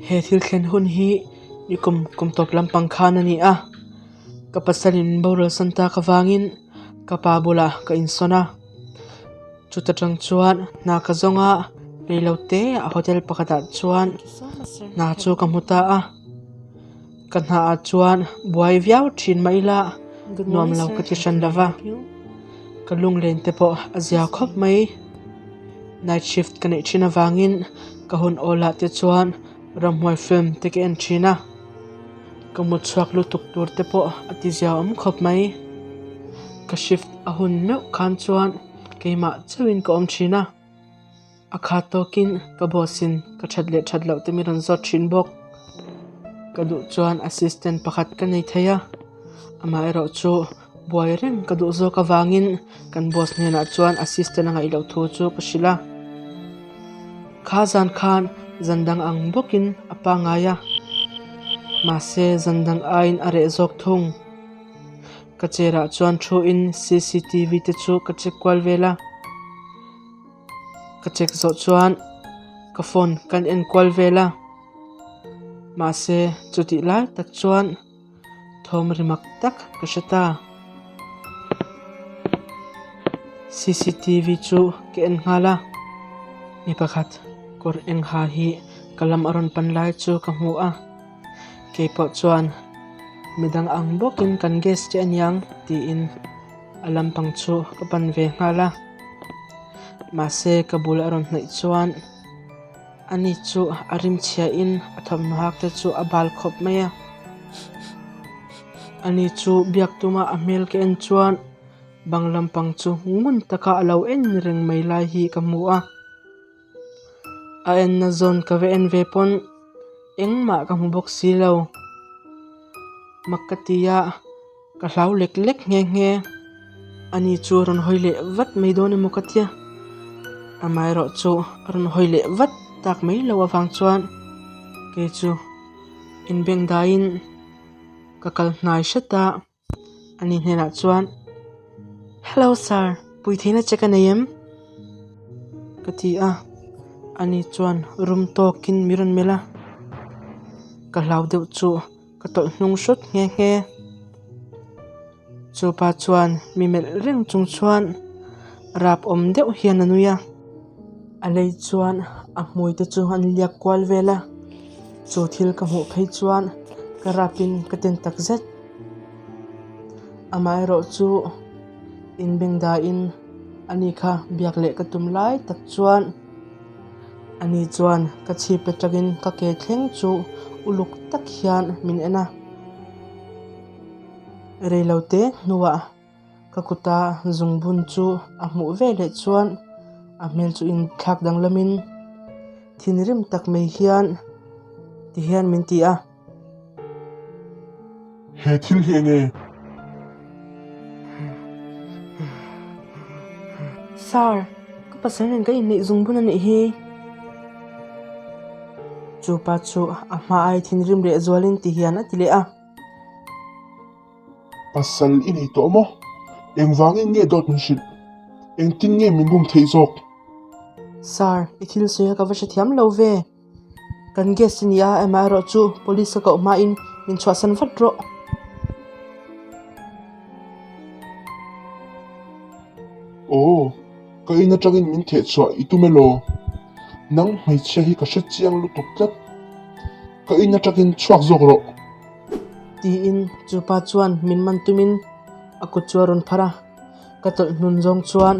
He thil thlen hun hi nikum kum tawp lampang khan a ni a, ka pasalin boral san tak avangin ka pa bulah ka insawn a, chuta tang chuan hna ka zawng a reilote ah hotel pakhatah chuan hna chu ka hmu ta a. Ka hnaah chuan buai viau thin mah ila nuam lo ka ti hran lo va, ka lunglen te pawh a zia khawp mai. Night shift ka neih thin avangin ka hun awlah te chuan ramhuai film te ka en thin a, ka mut chhuak lutuk tur te pawh a ti zia awm khawp mai. Ka shift a hun meuh khan chuan keimah chauhin ka awm thin a. A khat tawkin ka boss in ka that leh that loh te min rawn zawt thin bawk. Ka duh chuan assistant pakhat ka nei thei a, amaherawh chu buai reng ka duh zawk avangin kan boss hnenah chuan assistant a ngaih loh thu chu ka hrilh a. Kha zan khan zan dang ang bawkin a pangngai a, mahse zan dang aiin a reh zawk thung. Ka chair ah chuan thu in cctv te chu ka check kual vel a. Ka check zawh chuan ka phone kan en kual vel a, mahse chutih lai tak chuan thawm ri mak tak ka hre ta. Cctv chu ka en nghal a, mi pakhat kawr eng ha hi ka lam a rawn pan lai chu ka hmu a, keipawh chuan midang ang bawkin kan guest che aniang tiin. A lampang chu ka pan ve nghal a, mahse ka bul a rawn hnaih chuan ani chu a rim chhiahin a thawmhnaw hak te chu a bal khawp mai a, ani chu biak tuma a hmel ka en chuan bang lampang chu ngun taka a lo en reng mai lai hi ka hmu a, a enna zawn ka va en ve pawn engmah ka hmu bawk si lo, mak ka ti a. Ka hlau lek lek nghe nghe. Ani chu a rawn hawi leh vat mai dawn emaw ka tia. Amaherawh chu a rawn hawi leh vat tak mai lo avang chuan kei chu inbeng daiin ka kal hnai hret a. Ani hnenah chuan, Hello sir, puitheihna che ka nei em? Ka ti a. Ani chuan rum tawkin mi rawn melh a. Ka hlau deuh chu. Ka tawlh hnung hrut nghe nghe. Chupa chuan mi melh reng chung chuan rap awm deuh hian a nui a, a lei chuan a hmui te chu an liak kual vel a, chu thil ka hmuh phei chuan ka rap in ka ten tak zet. Amaherawh chu inbeng dahin ani kha biak leh ka tum lai tak chuan. Ani chuan ka chhip atangin ka ke thleng chu uluk tak hian min en a, reilote hnuah ka kuta zungbun chu a hmuh veleh chuan a hmel chu inthlak danglamin thinrim tak mai hian tihian min ti a. He thil hi enge? Sir, ka pasal nen ka inneih zung bun a nih hi. Chu pa chu a hma ai thinrim leh zualin ti hian a ti leh a. Pasal i nei tawh maw? Engvangin nge dawt min hrilh? Engtin nge min bum theih zawk? Sir, i thil sawi a ka va hrethiam lo ve. Kan guest i ni a, amaherawh chu police ka koh hmain min chhuahsan vat rawh. Aw, ka in atangin min theh chhuah i tum elaw? Nang hmeichhia hi ka hre chiang lutuk tlat. Ka in atangin chhuak zawk rawh. Tiin chupa chuan min man tumin a kut chu a rawn phar a. Ka tawlh hnun zawng chuan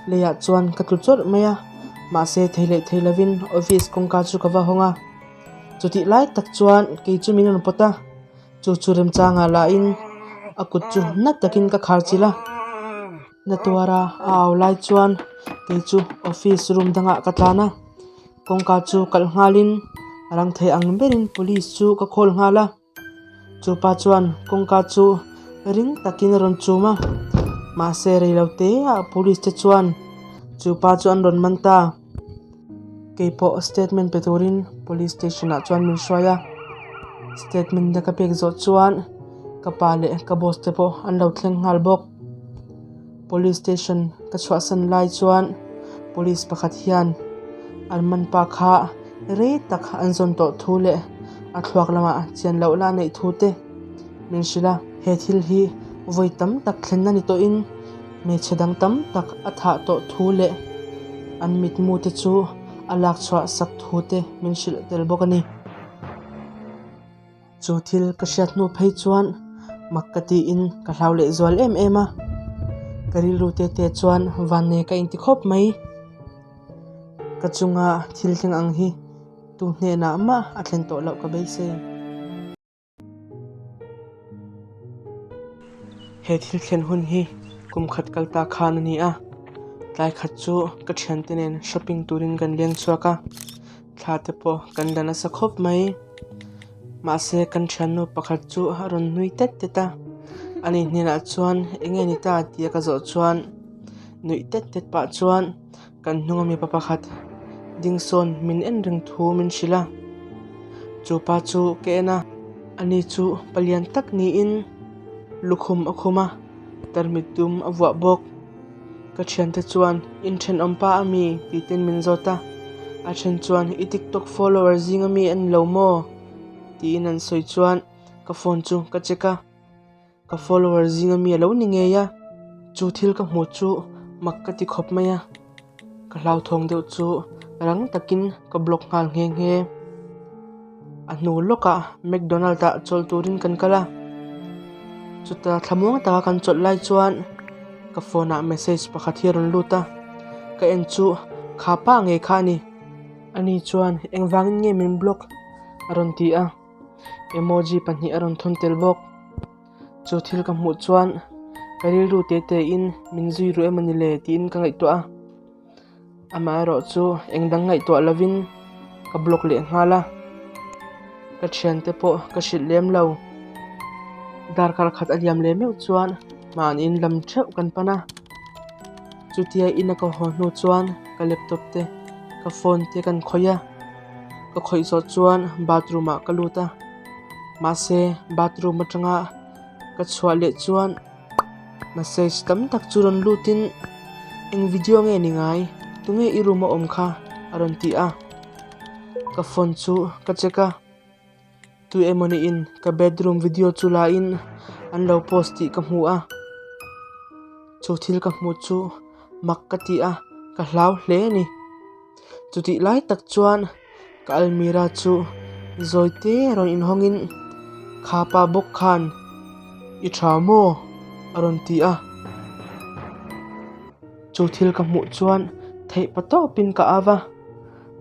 leiah chuan ka tlu chawrh mai a, mahse thei leh thei lovin office kawngka chu ka va hawng a. Chutih lai tak chuan kei chu min rawn pawt a, chu chu remchangah lahin a kut chu na takin ka khar chilh a. Na tuara a au lai chuan kei chu office room dangah ka tlan a, kawngka chu kalh nghalin rang thei ang berin police chu ka call nghal a. Chupa chuan kawngka chu ring takin a rawn chum a, mahse reilote ah police te chuan chupa chu an rawn man ta. Keipawh statement pe turin police station ah chuan min hruai a, statement te ka pek zawh chuan ka pa leh ka boss te pawh an lo thleng nghal bawk. Police station ka chhuahsan lai chuan police pakhat hian an man pa kha rei tak an zawn tawh thu leh a thluak lamah chian loh la neih thu te min hrilh a. He thil hi vawi tam tak thlenna ni tawhin hmeichhe dang tam tak a thah tawh thu leh an mitmu te chu a lak chhuah sak thu te min hrilh tel bawk a ni. Chu thil ka hriat hnu phei chuan mak ka tiin ka hlau leh zual em em a, ka rilru te te chuan vannei ka inti khawp mai. Ka chunga thil thleng ang hi tu hnenah mah a thlen tawh loh ka beisei. He thil thlen hun hi kum khat kal ta khan a ni a, tlai khat chu ka thiante nen shopping turin kan leng chhuak a. Thla te pawh kan la nasa khawp mai. Mahse kan thiannu pakhat chu a rawn nui tet tet a, ani hnenah chuan eng nge ni ta tia ka zawh chuan nuih tet tet pah chuan kan hnunga mipa pakhat ding sawn min en reng thu min hrilh a. Chu pa chu ka en a, ani chu palian tak niin lukhum a khum a, tarmit dum a vuah bawk. Ka thiante chuan in thenawm pa a mi tih ten min zawt a, a then chuan i tiktok follower zing a mi a ni lo maw tiin an sawi chuan ka phone chu ka check a, ka follower zing a mi a lo ni ngei a, chu thil ka hmuh chu mak ka ti khawp mai a, ka hlauthawng deuh chu rang takin ka block nghal nghe nghe. A hnu lawkah McDonald ah chawlh turin kan kal a, chuta thlamuang taka kan chawlh lai chuan ka phone ah message pakhat hi a rawn lut a, ka en chu kha pa ngei kha a ni. Ani chuan engvangin nge min block a rawn ti a, emoji pahnih a rawn thawn tel bawk. Chu thil ka hmuh chuan ka rilru te te in min zui ru em a ni le tiin ka ngaihtuah a. Amaherawh chu eng dang ngaihtuah lovin ka block leh nghal a, ka thiante pawh ka hrilh lem lo. Darkar khat a liam leh meuh chuan mahni in lam theuh kan pan a, chutia ina ka haw hnu chuan ka laptop te ka phone te kan khawih a, ka khawih zawh chuan bathroom ah ka lut a, mahse bathroom atanga ka chhuah leh chuan. Message tam tak chu rawn lutin eng video nge ni ngai tunge i room a awm kha a rawn ti a ka phone chu ka check a tu emawni in ka bedroom video chu la in an lo post tih ka hmu a chu thil ka hmuh chu mak ka ti a ka hlau hle a ni chutih lai tak chuan. Ka almirah chu zawi te rawn inhawngin kha pa bawk khan i tha maw a rawn ti a, chu thil ka hmuh chuan theih pa tawpin ka au va,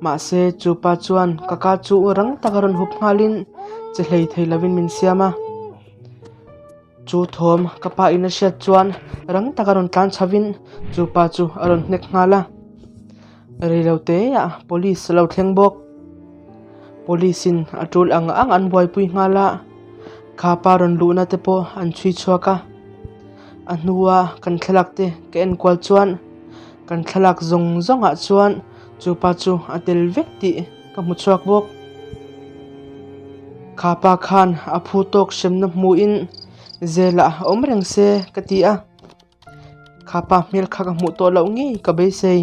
mahse chu pa chuan ka ka chu rang taka rawn hup nghalin che hlei thei lovin min siam a. Chu thawm ka pa in a hriat chuan rang taka rawn tlan chho in chu pa chu a rawn hnek nghal a, reilo te ah police a lo thleng bawk. Police in a tul ang ang an buaipui nghal a, kha pa rawn luhna te pawh an chhui chhuak a, a hnua kan thlalak te ka en kual chuan kan thlalak zawng zawng ah chuan chu pa chu a tel vek tih ka hmu chhuak bawk. Kha pa khan a phu tawk hremna hmuhin zelah awm reng se ka ti a, kha pa hmel kha ka hmuh tawh loh ngei ka beisei.